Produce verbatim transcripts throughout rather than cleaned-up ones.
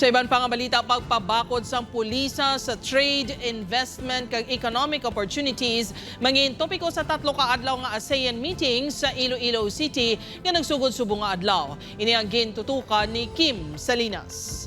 Sa iban pa nga balita, pagpabakod sang pulisa sa trade, investment, kag economic opportunities mangin topiko sa tatlo ka adlaw nga ASEAN meeting sa Iloilo City nga nagsugod subong nga adlaw. Ini ang gintutukan ni Kim Salinas.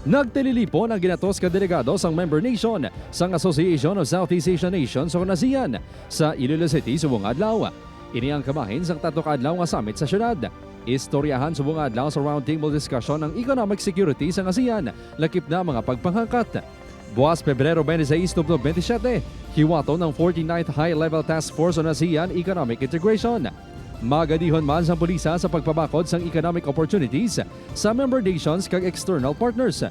Nagtililipon ang ginatos ka delegado sang member nation sang Association of Southeast Asian Nations o ASEAN sa Iloilo City subong nga adlaw. Ini ang kabahin sang tatlo ka adlaw nga summit sa syudad. Istoryahan subong nga adlaw sa roundtable discussion ang economic security sang ASEAN, lakip na mga pagpanghangkat. Buas Pebrero twenty-six tubtob twenty-siyete, hiwaton ang forty-ninth High-Level Task Force on ASEAN Economic Integration. Magadihon man sang pulisa sa pagpabakod sang economic opportunities sa member nations kag external partners,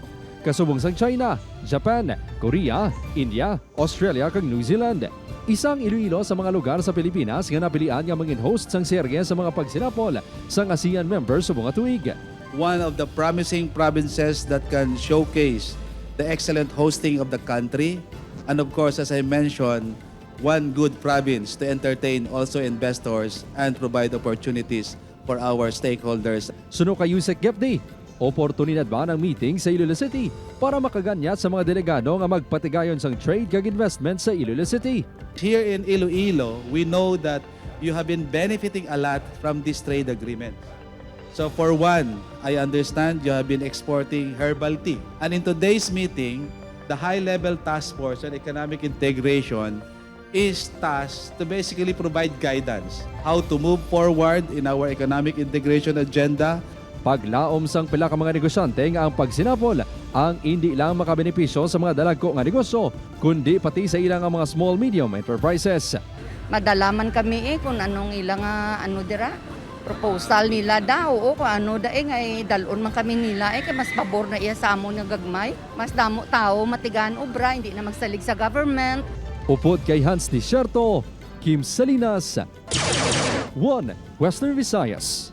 kasubong sang China, Japan, Korea, India, Australia, kag New Zealand. Isa ang Iloilo sa mga lugar sa Pilipinas nga napilian nga mangin host sang serye sa mga pagsinapol sang ASEAN members subong nga tuig. One of the promising provinces that can showcase the excellent hosting of the country, and of course, as I mentioned, one good province to entertain also investors and provide opportunities for our stakeholders. Suno kay Yusek Gepdi, oportunidad man ang meeting sa Iloilo City para makaganyat sa mga delegado nga magpatigayon sang trade kag investment sa Iloilo City. Here in Iloilo, we know that you have been benefiting a lot from this trade agreement. So for one, I understand you have been exporting herbal tea. And in today's meeting, the high-level task force on economic integration is tasked to basically provide guidance how to move forward in our economic integration agenda. Paglaom sang pila ka mga negosyante nga ang pagsinapol ang indi lang makabenepisyo sa mga dalagko nga negosyo, kundi pati sa ila nga mga small medium enterprises. Madala man kami eh kung anong ila nga ano dira, proposal nila da, oo, kung ano da eh nga eh, dalon man kami nila eh, kay mas pabor na iya sa amon nga gagmay. Mas damo tawo matigaan obra, hindi na magsalig sa government. Upod kay Hans Desierto, Kim Salinas, One Western Visayas.